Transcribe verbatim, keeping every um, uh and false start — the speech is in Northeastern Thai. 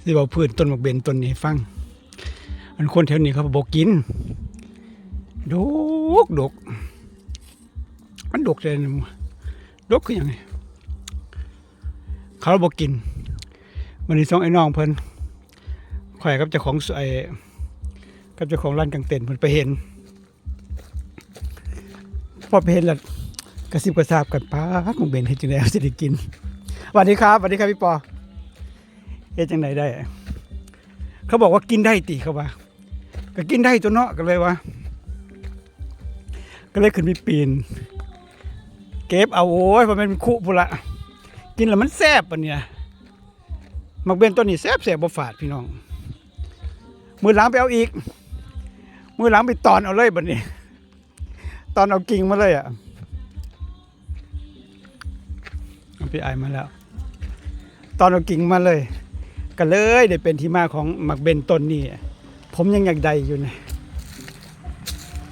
สิเว้าพื้นต้นหมากเบนต้นนี้ให้ฟัง อันคนแถวนี้เขาบ่กิน ดกดก มันดกเลย ดกคือหยังนี่ เขาบ่กิน วันนี้สองไอ้น้องเพิ่น ข่อยกับเจ้าของไอ้ กับเจ้าของร้านกางเต็นท์เพิ่นไปเห็น พอไปเห็นแล้วกระซิบกระซาบกัน ป๊าด หมากเบนเฮ็ดจังได๋สิได้กิน สวัสดีครับ สวัสดีครับพี่ปอ เฮ็ดจังได๋ได้ เขาบอกว่ากินได้ติ เขาว่า ก็กินได้ตัวเนาะ ก็เลยว่า ก็เลยขึ้นไปปีน เก็บเอา โอ้ย บ่แม่นคุพุ้นละ กินแล้วมันแซ่บบัดนี้นะ หมากเบนต้นนี้แซ่บๆ บ่ฝาดพี่น้อง มื้อหลังไปเอาอีก มื้อหลังไปตอนเอาเลยบัดนี้ ตอนเอากิ่งมาเลยอะ เอาพี่ไอมาแล้ว ตอนเอากิ่งมาเลย ก็เลยได้เป็นที่มาของหมากเบนต้นนี้ ผมยังอยากได้อยู่นะ